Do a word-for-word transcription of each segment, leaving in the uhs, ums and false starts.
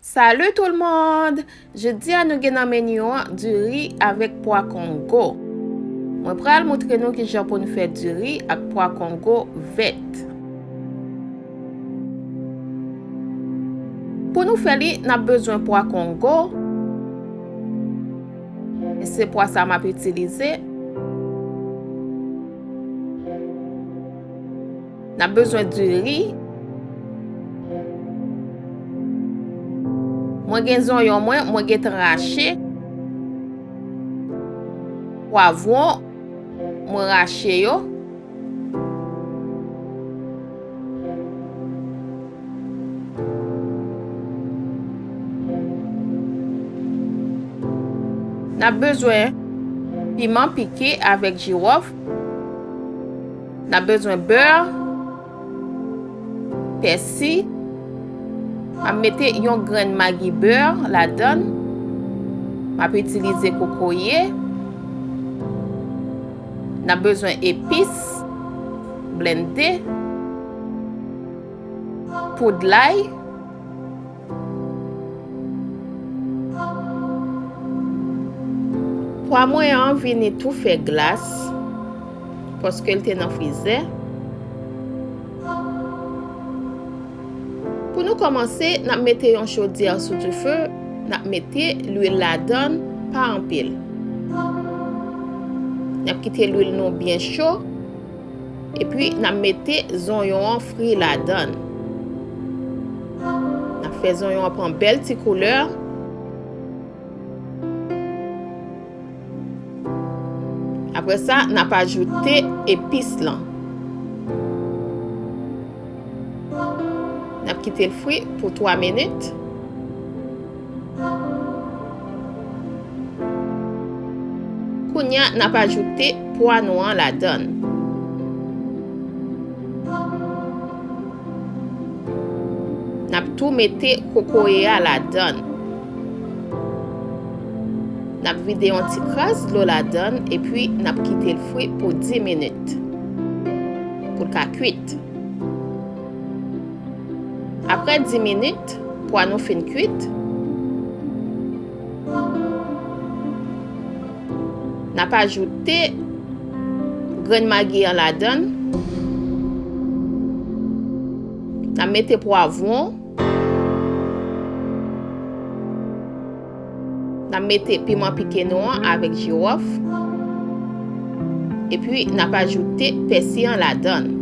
Salut tout le monde! Jodi a nou gen nan meni an diri avèk pwa kongo. Mwen pral moutre nou kijan pou n fè diri ak pwa kongo vèt. Pou nou fè li, n ap bezwen pwa kongo. E se pwa sa m ap itilize. N ap bezwen diri. Mwen gen zonyon mwen, mwen gentan rache. Pwavwon, mwen rache yo. N ap bezwen piman pike avèk jiwòf. N ap bezwen bè, pèsi. M ap mete yon grenn magi bè ladan l. M ap itilize kokoye. N ap bezwen epis, blende, poud lay. Pwa mwen an vini tou fè glas, paske l te nan frizè. Pou nou kòmanse, n ap mete yon chodyè sou dife, n ap mete lwil ladan l, pa anpil. N ap kite lwil nou byen cho, epi n ap mete zonyon an fri ladan l. N ap fè zonyon an pran bèl ti koulè. Apre sa, n ap ajoute epis lan. N ap kite l fri pou twa minit. Kounye a, n ap ajoute pwa nou an ladan l. N ap tou mete kokoye a ladan l. N ap vide yon ti kras dlo ladan l, epi n ap kite l fri pou dis minit pou l ka kwit. Apre dis minit, pwa nou fin kwit, n ap ajoute grenn magi an ladan l. N ap mete pwavwon. N ap mete piman pike nou an avèk jiwòf. Epi, n ap ajoute pèsi an ladan l.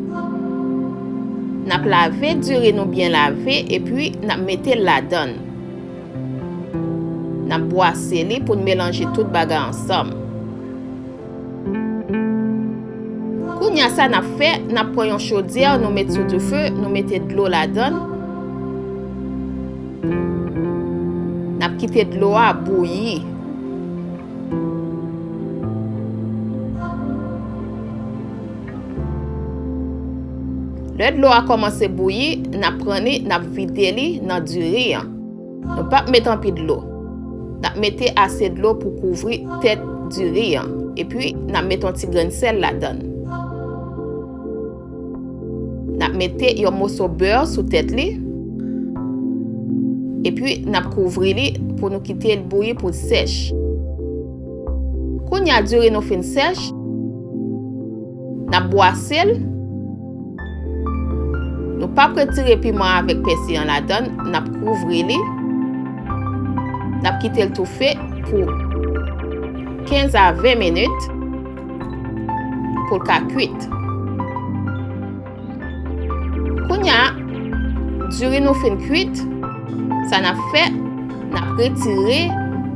N ap lave diri nou byen lave, epi n ap mete l ladan l. N ap bwase li pou n melanje tout bagay ansanm. Kounye a sa n ap fè, n ap pran yon chodyè, nou met sou dife, nou mete dlo ladan l. N ap kite dlo a bouyi. Lè dlo a kòmanse bouyi, n ap pran li, n ap vide li nan diri an. Nou p ap met anpil dlo. N ap mete ase dlo pou kouvri tèt diri an. Epi, n ap met yon ti grenn sèl ladan l. N ap mete yon moso bè sou tèt li. Epi, n ap kouvri li pou nou kite l bouyi pou l sèch. Kounye a, diri nou fin sèch. N ap bwase l. Nou p ap retire piman avèk pèsi an ladan l, n ap kouvri li. N ap kite l toufe pou kenz a ven minit pou l ka kwit. Kounye a, diri nou fin kwit, sa n ap fè, n ap retire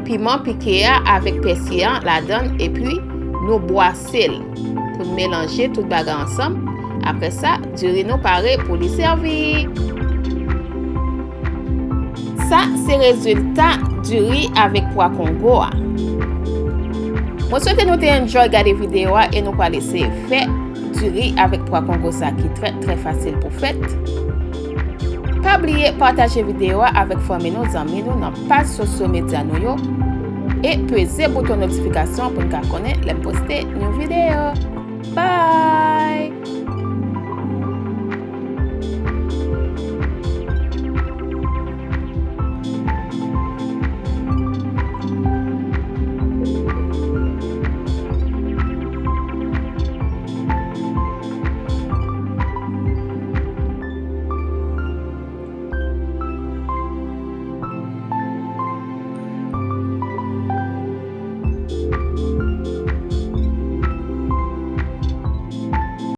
piman pike a avèk pèsi an ladan l, epi nou bwase l pou n melanje tout bagay ansanm. Apre sa, diri nou pare pou li sèvi. Sa se rezilta diri avèk pwa kongo a. Mwen swete nou te enjoy gade videyo a e nou pral eseye fè diri avèk pwa kongo sa ki trè, trè fasil pou fèt. Pa bliye pataje videyo a avèk fanmi nou, zanmi nou nan paj sosyo medya nou yo e peze bouton notifikasyon pou n ka konnen lè m poste yon videyo. Bye!